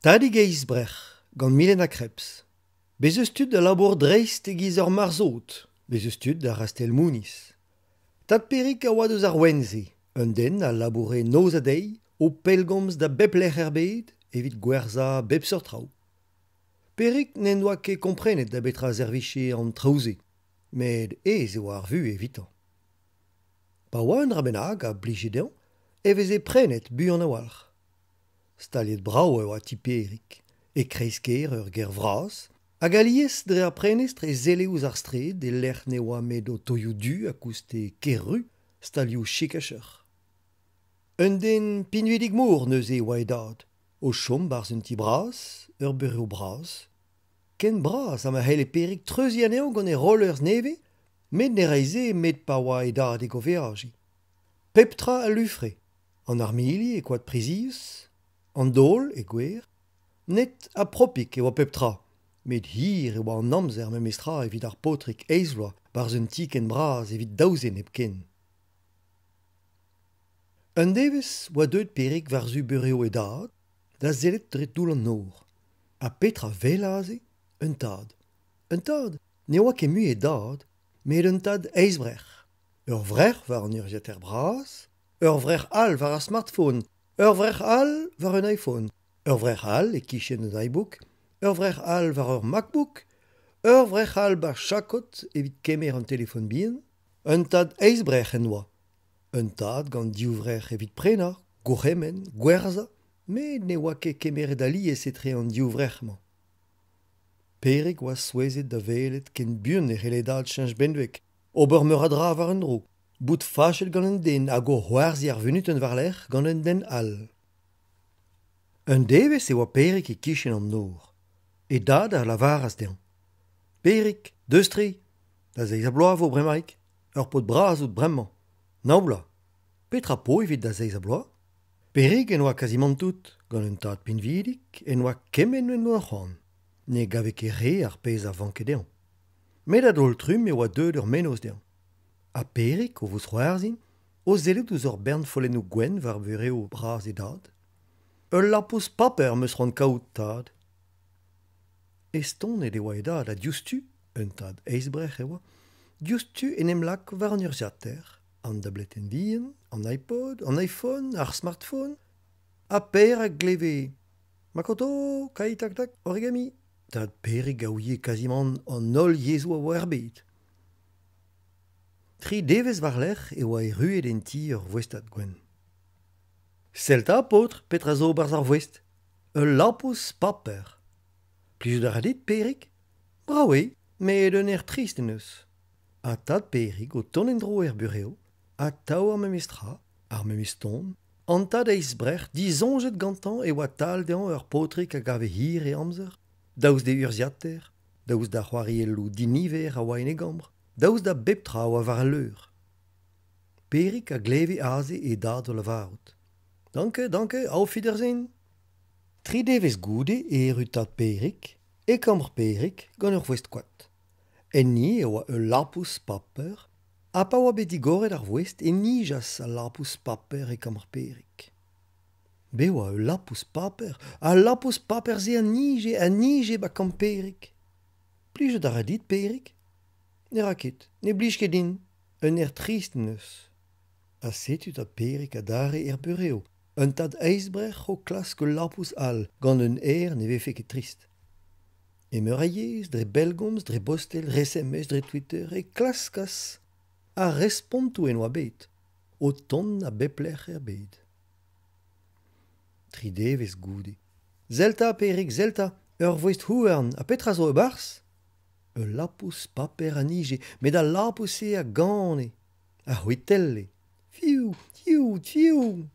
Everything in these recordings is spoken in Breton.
Tadig eizh brec'h, gant Milena Krebs. Bez' eus tud a labour dreist e-giz ur marzhod, bez' eus tud a rastell mouniz. Tad Perig a oa deus ar ouenn-se, un den a laboure noz ha deiz, o pellgomz da bep lec'h er bed evit gwerzhañ bep seurt traoù. Perig n'en doa ket komprenet da betra servije an traoù-se, met aes e oa ar vuhez evitañ. Pa oa un dra bennak a blije dezhañ e veze prenet buan a-walc'h. Staliet brav e oa ti Pêrig, e kreiz-kêr ur gêr vras, hag alies dre ar prenestr e selle ouzh ar straed e-lec'h ne oa met otoioù du a kouste ker-ru, stalioù chik ha cheuc'h. Un den pinvidik-mor neuze e oa e dad, o chom 'barzh un ti bras, ur burev bras. Ken bras ha ma c'helle Pêrig treuziñ anezhañ gant e rollers nevez, met ne rae se met pa oa e dadig o veajiñ. Pep tra a lufre, an armili e koad prizius, an daol e gwer, net ha propik e oa pep tra, met hir e oa an amzer memestra evit ar paotrig eizh vloaz 'barzh un ti ken bras evit daou zen hepken. Un devezh 'oa deuet Perig war-zu burev e dad da sellet dre toull an nor. Ha petra 'wel aze? Un tad. Un tad ne oa ket mui e dad, met un tad eizhvrec'h. Ur vrec'h war an urzhiataer bras, ur vrec'h all war ar smartphone, ur vrec'h all war un iPhone, ur vrec'h all e-kichen un iBook, ur vrec'h all war ur MacBook, ur vrec'h all 'ba'r chakod evit kemer an telefon bihan. Un tad eizhvrec'h en doa. Un tad gant div vrec'h evit prenañ, gourc'hemenn, gwerzhañ, met ne oa ket kemeret alies etre an div vrec'h-mañ. Perig 'oa souezhet da welet ken buan e c'helle dad cheñch benveg, ober meur a dra war un dro, bout fachet gant un den hag o c'hoarzhiñ ar vunutenn war-lerc'h gant un den all. Un devezh e oa Perig e-kichen an nor. E dad a lavaras dezhañ: Perig, deus-tre, da zeiz ha bloaz 'vo bremaik, ur paotr bras out bremañ, nav bloaz. Petra 'po evit da zeiz ha bloaz? Perig en doa kazimant tout, gant un tad pinvidik en doa kement en doa c'hoant. Ne gave ket re ar pezh a vanke dezhañ. Met a-daol-trumm e oa deuet ur mennozh dezhañ. Ha Perig, o vousc'hoarzhin, o sellet ouzh ur bern follennoù gwenn war burev bras e dad. Ul lapous paper 'm eus c'hoant kaout, tad. Estonet e oa e dad ha diouzhtu, un tad eizhbrec'h e oa, diouzhtu en em lak war an urzhiataer, an dabletenn vihan, an iPod, an iPhone, ar smartphone. Ha Per a gleve Makoto, kai tak tak, origami. Tad Perig a ouie kazimant an holl yezhoù a oa er bed. Tri devezh war-lerc'h e oa erruet en ti ur voestad gwenn. Sell 'ta, paotr, petra zo 'barzh ar voest? Ul lapous paper. Plijout a ra dit, Perig? Brav eo, met un aer trist en deus. Ha tad Perig o tont en-dro er burev, atav ar memes tra, ar memes ton, an tad eizh-brec'h disoñjet gantañ e oa tal dezhañ ur paotrig a gave hir e amzer, daoust d'e urzhiataer, daoust d'ar c'hoarielloù diniver a oa en e gambr, daoust da bep tra a oa war al leur. Perig a gleve aze e dad o lavarout Danke, danke, auf Wiedersehen. Tri devezh goude e erru tad Perig, e kambr Perig, gant ur voest koad. Enni e oa ul lapous paper, ha pa oa bet digoret ar voest e nijas al lapous paper e kambr Perig. Bet e oa ul lapous paper, al lapous paper-se a nije, a nije 'ba kambr Perig. Plijout a ra dit, Perig ? Ne ra ket, ne blij ket din, un aer trist en deus. Ha setu tad Perig adarre er burev, un tad eizhbrec'h o klask ul lapous all gant un aer ne vefe ket trist. E meur a yezh, dre bellgomz, dre bostel, dre SMS, dre Twitter, e klaskas ar respontoù en oa bet, o tont a bep lec'h er bed. Tri devezh goude. Sell 'ta, Perig, sell 'ta, ur voest houarn, ha petra zo e-barzh ? Ul lapous paper a nije, met al lapous-se a gane, a c'hwitelle. Fiou, fiou, fiou !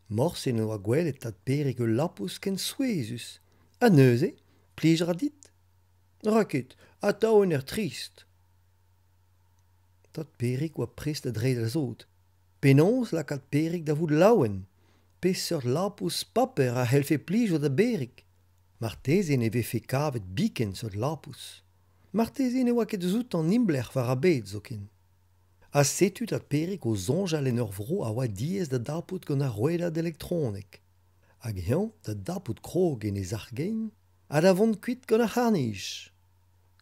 Morse ne oa gwelet tad Perig ul lapous ken souezhus. Ha neuze, plij 'ra dit ? Ne ra ket, atav un aer trist. Tad Perig 'oa prest da dreiñ da sod. Penaos lakaat Perig da vout laouen ? Peseurt lapous paper a c'hellfe plijout da Berig ? Marteze ne vefe kavet biken seurt lapous. Marteze ne oa ket eus outañ nimblec'h war ar bed zoken. Ha setu tad Perig o soñjal en ur vro a oa diaes da dapout gant ar rouedad elektronek. Hag eñ da dapout krog en e sac'h-gein ha da vont kuit gant ar c'harr-nij.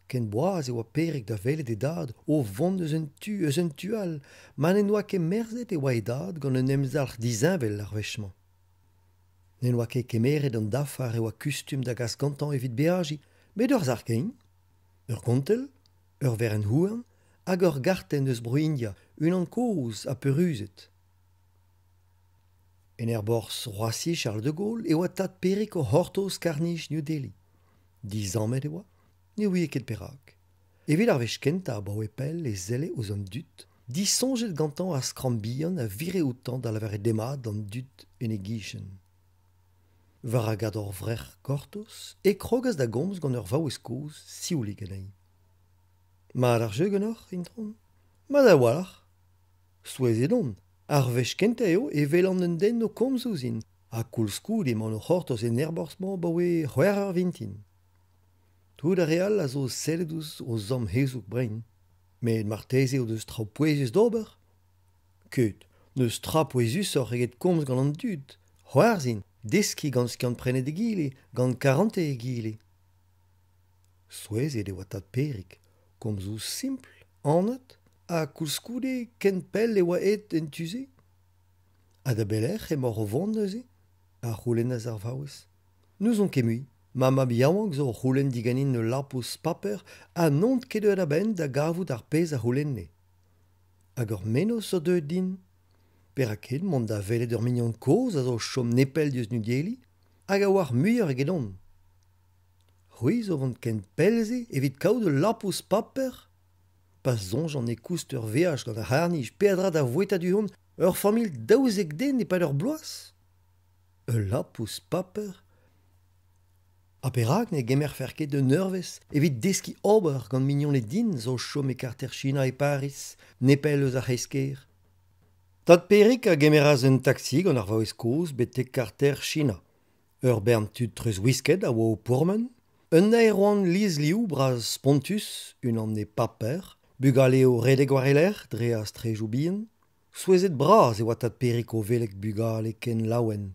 Ken boas e oa Pêrig da welet e dad o vont eus un tu eus un tu all ma n'en doa ket merzet e oa e dad gant un emzalc'h disheñvel ar wech-mañ. N'en doa ket kemeret an dafar e oa kustum da gas gantañ evit beajiñ, met ur sac'h-kein, ur gontell, ur werenn-houarn hag ur gartenn eus Bro-India, unan kozh ha peuruzet. En aerborzh Roissy Charles de Gaulle e oa tad Pêrig o c'hortoz karr-nij New Delhi. Dizammet e oa, ne ouie ket perak. Evit ar wech kentañ abaoe pell e selle ouzh an dud, disoñjet gantañ ar skramm bihan a vire outañ da lavaret demat d'an dud en e gichen. War ar gador-vrec'h gortoz e krogas da gomz gant ur vaouez kozh sioulik anezhi. Mat ar jeu ganeoc'h, itron ? Mat a-walc'h. Souezhet on. Ar wech kentañ eo e welan un den o komz ouzhin ha koulskoude emaon o c'hortoz en aerborzh-mañ abaoe c'hwec'h eur vintin. Tout ar re all a zo o sellet ouzh o zamm hezoug brein. Met marteze o deus traoù pouezus d'ober ? Ket, n'eus tra pouezusoc'h eget komz gant an dud, c'hoarzhin, deskiñ gant skiant-prenet egile, gant karantez egile. Souezhet e oa tad Pêrig, komzoù simpl, anat, ha koulskoude ken pell e oa aet en tu-se. Ha da belec'h emaoc'h o vont neuze ? a c'houlennas ar vaouez. N'ouzon ket mui. Ma mab yaouank zo o c'houlenn diganin ul lapous paper ha n'on ket deuet a-benn da gavout ar pezh a c'houlenne. Hag ur mennozh zo deuet din. Perak ket mont da welet ur mignon kozh a zo o chom nepell diouzh New Delhi hag a oar muioc'h egedon. C'hwi zo vont ken pell-se evit kaout ul lapous paper ? Pa soñjan e koust ur veaj gant ar c'harr-nij peadra da voueta du-hont ur familh 12 den e-pad ur bloaz ? Ul lapous paper ? Ha perak ne gemerfec'h ket un eurvezh evit deskiñ ober gant mignoned din zo o chom e karter Sina e Pariz, nepell eus ar c'hreiz-kêr ? Tad Pêrig a gemeras un taksi gant ar vaouez kozh betek karter Sina. Ur bern tud treuzwisket a oa o pourmen, un aerouant liesliv bras-spontus, unan e paper, bugale o redek war e lerc'h dre ar straedoù bihan. Souezhet-bras e oa tad Pêrig o welet bugale ken laouen.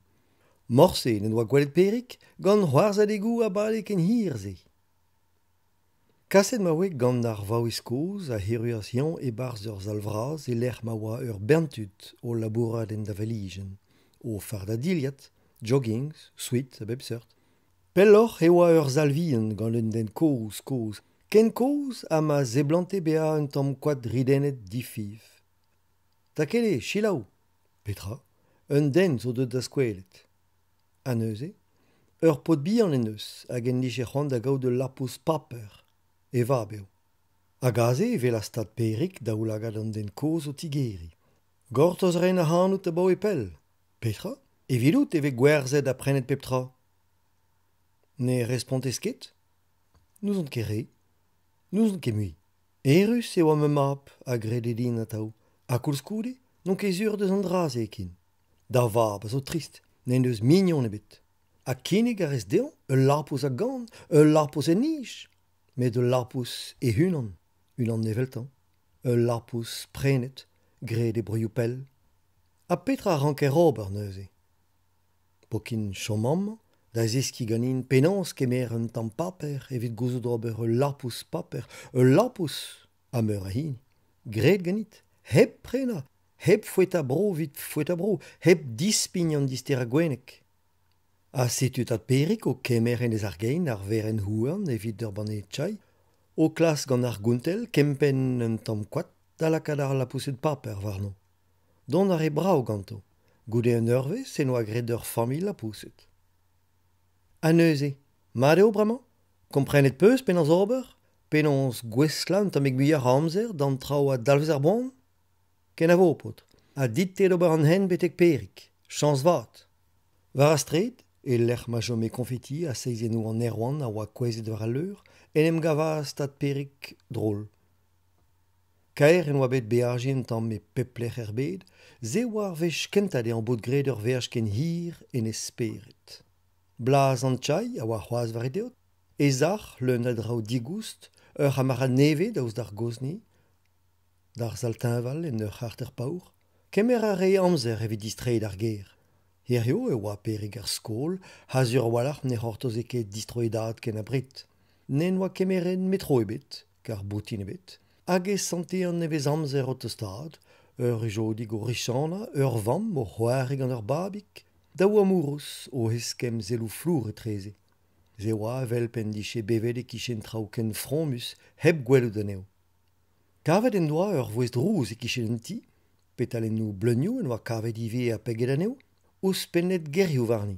Morse n'en doa gwelet Pêrig gant c'hoarzhadegoù a bade ken hir-se. Kaset ma oa gant ar vaouez kozh a erruas eñ e-barzh ur sal vras e-lec'h ma oa ur bern tud o labourat en deñvalijenn, o fardañ dilhad, joggings, sweat a bep seurt. Pelloc'h e oa ur sal vihan gant un den kozh-kozh, ken kozh ha ma seblante bezañ un tamm koad ridennet difiñv. Takele, selaou ! Petra ? Un den zo deuet da'z kwelet. Ha neuze ? Ur paotr bihan en deus hag en dije c'hoant da gaout ul lapous paper. E vab eo. Hag aze e welas tad Pêrig daoulagad an den kozh o tigeriñ. Gortoz a raen ac'hanout abaoe pell. Petra ? Evidout e vez gwerzhet ha prenet pep tra. Ne respontez ket ? N'ouzon ket re. N'ouzon ket mui. Eürus e oa ma mab, a grede din atav, ha koulskoude n'on ket sur deus an dra-se ken. Da vab a zo trist, n'en deus mignon ebet. Ha kinnig a rez dezhañ ul lapous a gan, ul lapous en nij, met ul lapous e-unan, unan eveltañ, ul lapous prenet, graet e broioù pell. Ha petra a ranker ober neuze ? Pokin chom amañ da zeskiñ ganin penaos kemer un tamm paper evit gouzout ober ul lapous paper, ul lapous ha meur a hini. Graet ganit, hep prenañ, hep foetañ bro evit foetañ bro, hep dispign an disterañ gwenneg. Ha setu tad Pêrig o kemer en e zargein ar werenn-houarn evit ur banne chai, o klask gant ar gontell kempenn un tamm koad da lakaat ar lapoused paper warno. Dont a rae brav ganto. Goude un eurvezh en doa graet ur familh lapoused. Ha neuze, mat eo bremañ ? Komprenet 'peus penaos ober ? Penaos gouestlañ un tammig muioc'h a amzer d'an traoù a dalvez ar boan ? Kenavo, paotr, ha dit-te d'ober an hent betek Pêrig. Chañs vat ! War ar straed, e-lec'h ma chome koñfeti ha seizennoù an aerouant a oa kouezhet war al leur, en em gavas tad Pêrig drol. Kaer en doa bet beajiñ un tamm e pep lec'h er bed, se oa ar wech kentañ dezhañ bout graet ur veaj ken hir en e spered. Blaz an chai a oa c'hoazh war e deod, e sac'h leun a draoù digoust, ur c'hamarad nevez daoust d'ar gozhni, d'ar sal teñval en ur c'harter paour. Kemer a rae amzer evit distreiñ d'ar gêr. Hiziv e oa Pêrig er skol ha sur a-walc'h ne c'hortoze ket distro e dad ken abred. N'en doa kemeret metro ebet, karr-boutin ebet, hag e sante an nevezamzer o tostaat, ur rujodig o richanañ, ur vamm o c'hoari gant ur babig, daou amourouz o eskemm selloù flour etreze. Se oa evel p'en dije bevet e-kichen traoù ken fromus hep gwelout anezho. Kavet en doa ur voest rous e-kichen an ti, petalennoù bleunioù en doa kavet ivez ha peget anezho, ouzhpennet gerioù warni.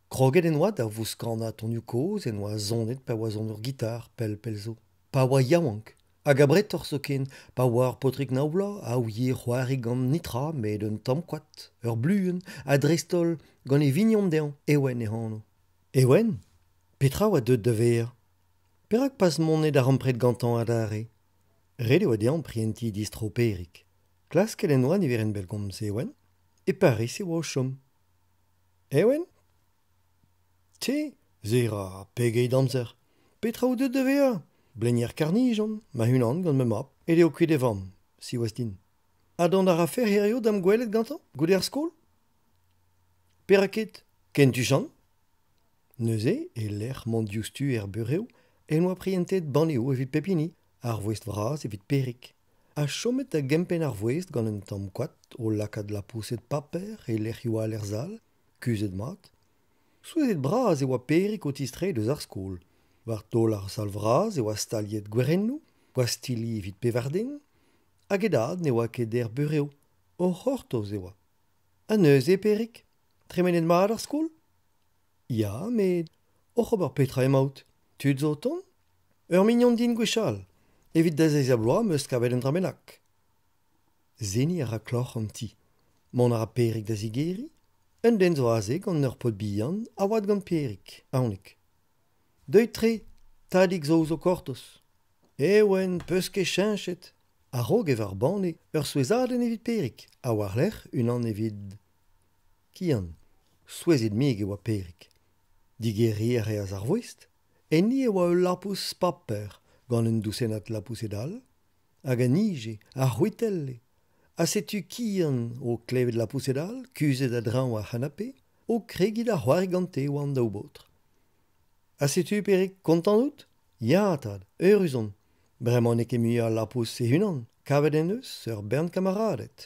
Kroget en doa da vouskanañ tonioù kozh en doa sonet pa oa soner gitar pell-pell zo. Pa oa yaouank, hag abretoc'h zoken, pa oa ur paotrig nav bloaz a ouie c'hoari gant netra met un tamm koad, ur bluenn, ha dreist-holl gant e vignon dezhañ, Ewen e anv. Ewen? Petra oa deuet da vezañ? Perak pas mont e darempred gantañ adarre? Ret e oa dezhañ prientiñ distro Pêrig. Klasket en doa niverenn bellgomz Ewen. E Pariz e oa o chom. Ewen? Te? Se 'ra pegeit amzer. Petra out deuet da vezañ? Blenier karr-nij on, ma-unan gant ma mab, aet eo kuit e vamm, siwazh din. Ha dont a rafec'h hiziv da'm gwelet gantañ, goude ar skol? Perak ket? Ken tuchant. Neuze, e-lec'h mont diouzhtu er burev, en doa prientet banneoù evit pep hini, ar voest vras evit Pêrig. Ha chomet da gempenn ar voest gant un tamm koad o lakaat lapoused paper e lec'hioù all er sal, kuzhet mat. Souezhet-bras e oa Pêrig o tistreiñ eus ar skol. War taol ar sal vras e oa staliet gwerennoù, gwastilli evit pevar den, hag e dad ne oa ket er burev, o c'hortoz e oa. Ha neuze, Pêrig, tremenet mat ar skol ? Ya, met oc'h ober petra emaout ? Tud zo o tont ? Ur mignon din gwechall. Evit da zeiz-ha-bloaz 'm eus kavet un dra bennak. Seniñ a ra kloc'h an ti. Mont a ra Pêrig da zigeriñ. Un den zo aze gant ur paotr bihan a oad gant Pêrig, aonik. Deuit-tre, tadig zo ouzh ho kortoz. Ewen, 'peus ket cheñchet. A-raok e varbanne ur souezhadenn evit Pêrig ha war-lerc'h unan evit Kian. Souezhet-mik e oa Pêrig. Digeriñ a reas ar voest. Enni e oa ul lapous paper gant un dousennad lapoused all hag a nije, a c'hwitelle. Ha setu Kian o klevet lapoused all kuzhet a-dreñv ar c'hanape o kregiñ da c'hoari gante oa an daou baotr. Ha setu Pêrig, kontant out ? Ya, tad, eürus on. Bremañ n'eo ket mui al lapous e-unan, kavet en deus ur bern kamaraded.